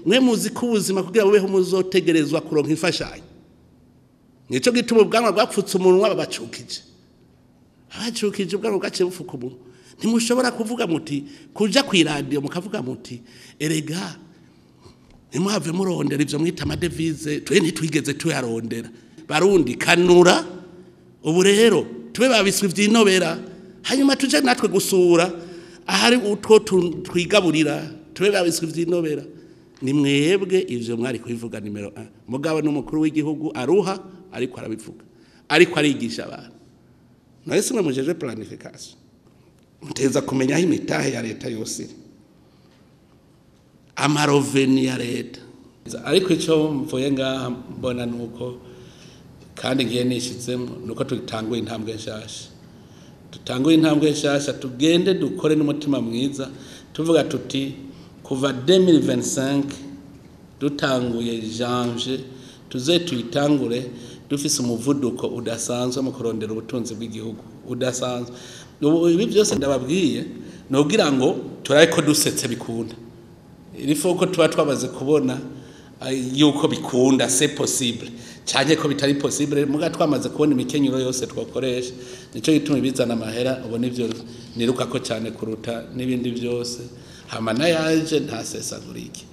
Mwe muzi ko ubuzima kugira bubeho muzotegerezwa kuronka imfashanyo. Nico gituma ubwanwa bwapfutse umunwa babacukije. Abacukije ubwanwa bwaciye bufuka umunwa. Ntimushobora kuvuga muti kuja kw'iradiyo mukavuga muti erega ntimuhave murondera ivyo mwita amadevize, twe ntitwigeze tuyarondera. Barundi kanura ubu rero tube babiswe ivyinobera, hanyuma tuje natwe gusura ahari utwo twigaburira, tube babiswe ivyinobera. Ni mwebwe ivyo mwari kubivuga nimero 1. Mugabo n'umukuru w'igihugu aruha ariko arabivuga, ariko arigisha abantu. Nahise mwe mujeje planification, muteza kumenya aho imitahe ya leta yose iri, amaroveni ya leta. Ariko ico mvuye ngaha mbona nuko kandi ngiye nishizemo nuko tutanguye intambwe nshasha. Tutanguye intambwe nshasha, tugende dukore n'umutima mwiza, tuvuga tuti kuva 2025 dutanguye janvier, tuze tuyitangure dufise umuvuduko udasanzwe mu kurondera ubutunzi bw'igihugu udasanzwe. Ubu ibi byose ndababwiye nogira ngo turaye ko dusetse bikunda. Ilifo ko tuba twamaze kubona yuko bikunda, c'est possible, canke ko bitari possible, muga twamaze kubona imikenyero yose twakoresha. Nico gituma bizana amahera ubu nivyo niruka ko cyane kuruta n'ibindi byose. Hama nayaje ntasesagurike.